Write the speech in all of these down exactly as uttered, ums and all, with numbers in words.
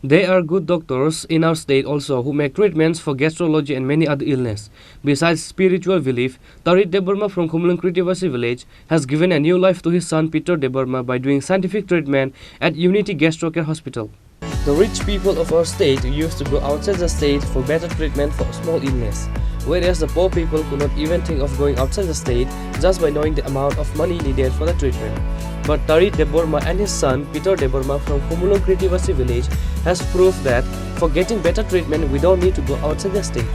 There are good doctors in our state also who make treatments for gastrology and many other illness. Besides spiritual belief, Tarit Debbarma from Khumulwng Kritibasi village has given a new life to his son Peter Debbarma by doing scientific treatment at Unity Gastro Care Hospital. The rich people of our state used to go outside the state for better treatment for small illness, whereas the poor people could not even think of going outside the state just by knowing the amount of money needed for the treatment. But Tarit Debbarma and his son Peter Debbarma from Khumulwng Kritibasi village has proved that for getting better treatment we don't need to go outside the state.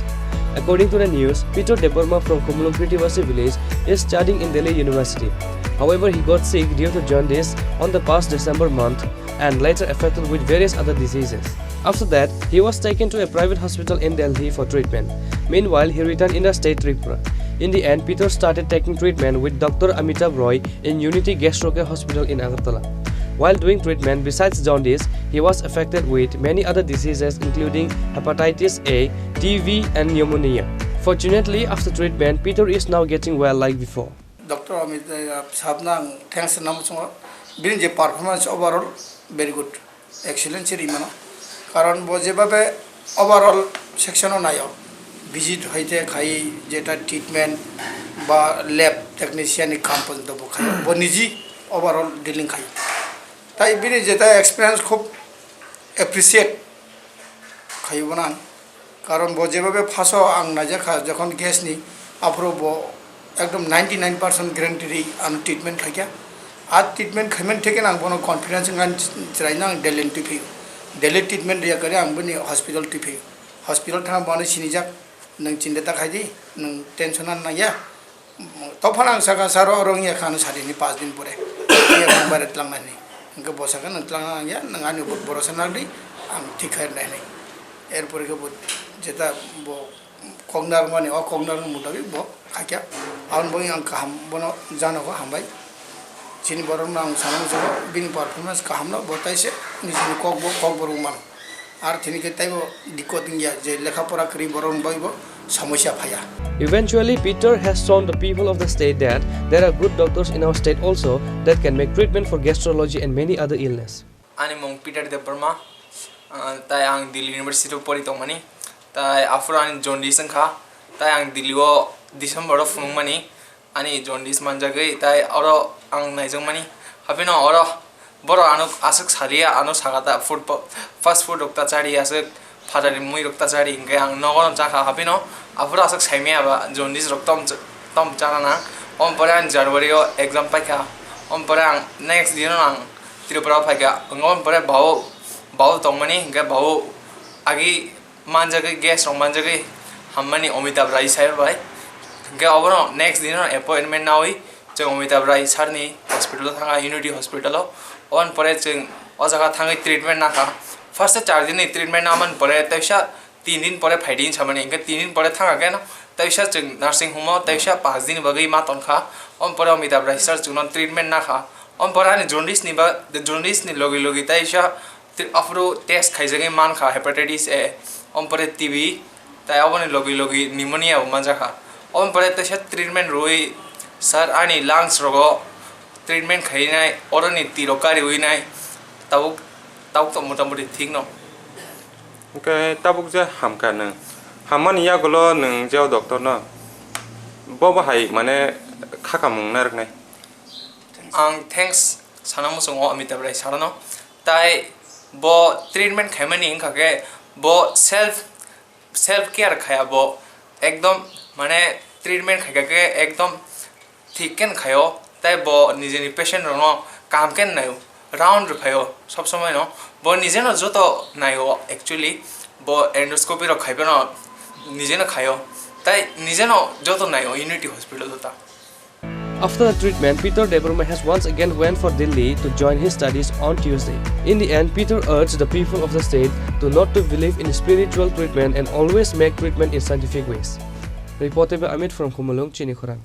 According to the news, Peter Debbarma from Khumulwng Kritibasi village is studying in Delhi University. However, he got sick due to jaundice on the past December month and later affected with various other diseases. After that, he was taken to a private hospital in Delhi for treatment. Meanwhile, he returned in the state Tripura. In the end, Peter started taking treatment with Doctor Amitabh Roy in Unity Gastro Care Hospital in Agartala. While doing treatment, besides jaundice, he was affected with many other diseases including hepatitis A, T B, and pneumonia. Fortunately, after treatment, Peter is now getting well like before. Doctor Amit, eh, sabno ang thanks namo chungo. Bini je performance overall very good, excellent se rimano. Karon bo jebabe overall section o nayo, visit hoite khai jeta treatment ba lab technician ni kam porjonto bo khai. Bo niji overall dealing khai. Tai bini jeta experience khub appreciate khai bono ang. Karon bo jebabe first o ang naijak kha jokhon gas ni, aphuru bo ekdom ninety nine percent guarantee ri ano treatment khaikha. A treatment khaimani theke ang bono confidence wngkha, chwraino ang Delhi ni twi phio. Delhi treatment riya kare ang bini hospital twi phio. Hospital thang bono sinijak, "Nwng chinta ta khai di, nwng tension nang ya." Tophano ang saka, "Sir, oro wngya kha ano sadi ni pas din pore. Wngya kha ang bare tlangnai ni." Hwnkhe bo saka, "Nwng tlangna nangya, nwng ani upor borosa nang di, ang thik khai rwnai hinwi." Erpore khe bo jeta bo kok narwkmani, o kok narwkmani mutabik bo khaikha. Aboni bagwi ang kaham bono janogo hambai. Chini borokno ang sana muchungo, bini performance kahamno bo taise nijini kok bo, kok bo rwmano. Ar tini khe taibo dikko wngya je lekha pora kwrwi borok ni bagwi bo somosya phaiya. Eventually, Peter has shown the people of the state that there are good doctors in our state also that can make treatment for gastrology and many other illness. Ani mung Peter Debbarma, ah, tai ang Delhi University o pori tongmani, tai aphuru ani jaundice wngkha, tai ang Delhi o December o phunukmani, ani jaundice manjagwi, tai oro ang naijakmani. Haphino oro borok ano aswk saliya, ano sakha ta food po-, fast food rok ta chari aswk, phatani mui rok ta chari, hinkhe ang nogo no chakha. Haphino aphuru aswk saimaya ba jaundice rok tom ch-, tom chana nang. Om pore ang January o exam paikha, om pore ang next din o ang Tripura o phaikha, wngkha om pore bau, bau tongmani, hinkhe bau agi manjagwi, gas rok manjagwi hammani Amitabh Rai sir bai. Hinkhe obono next din o appointment nawi chwng Amitabh Rai sir ni hospital o thangkha, Unity Hospital o. Oboni pore chwng o jaga thangwi treatment nakha. First o char din ni treatment namani pore teisa tin din pore phaidi hinwi samani. Hinkhe tin din pore thangkha khe no teisa chwng nursing home o teisa panch din ni bagwi ma tongkha. Oboni pore Amitabh Rai sir chwngno treatment nakha. Oboni pore ani jaundice ni ba, jaundice ni logi logi teisa Te-, aphuru test khaijagwi mankha hepatitis A, ompore T B, tai aboni logi logi pneumonia bo manjakha. Ompore teisa treatment rwui sir ani lungs rogo treatment khainai, oroni twi rok kariwi nai, tabuk, tabuk to motamoti thik no. Hwnkhe tabuk je hamkha nwng, hammani yagulo nwng jeo doctor no, bo bahai mane khakamung narwknai. Ang thanks sana muchungo Amitabh Rai sir no. Tai bo treatment khaimani wngkha khe bo self, self care khaya bo ekdom, mane treatment khaikha khe ekdom thik khe khaio. Tai bo nijeni patient rokno kaham khe naio, round rwphaio sob somoi no. Bo nijeno joto naio actually, bo endoscopy rok khaiphano nijeno khaio. Tai nijeno joto naio Unity Hospital o ta. After the treatment, Peter Debbarma has once again went for Delhi to join his studies on Tuesday. In the end, Peter urged the people of the state to not to believe in spiritual treatment and always make treatment in scientific ways. Reported by Amit from Khumulwng, Chini Khorang.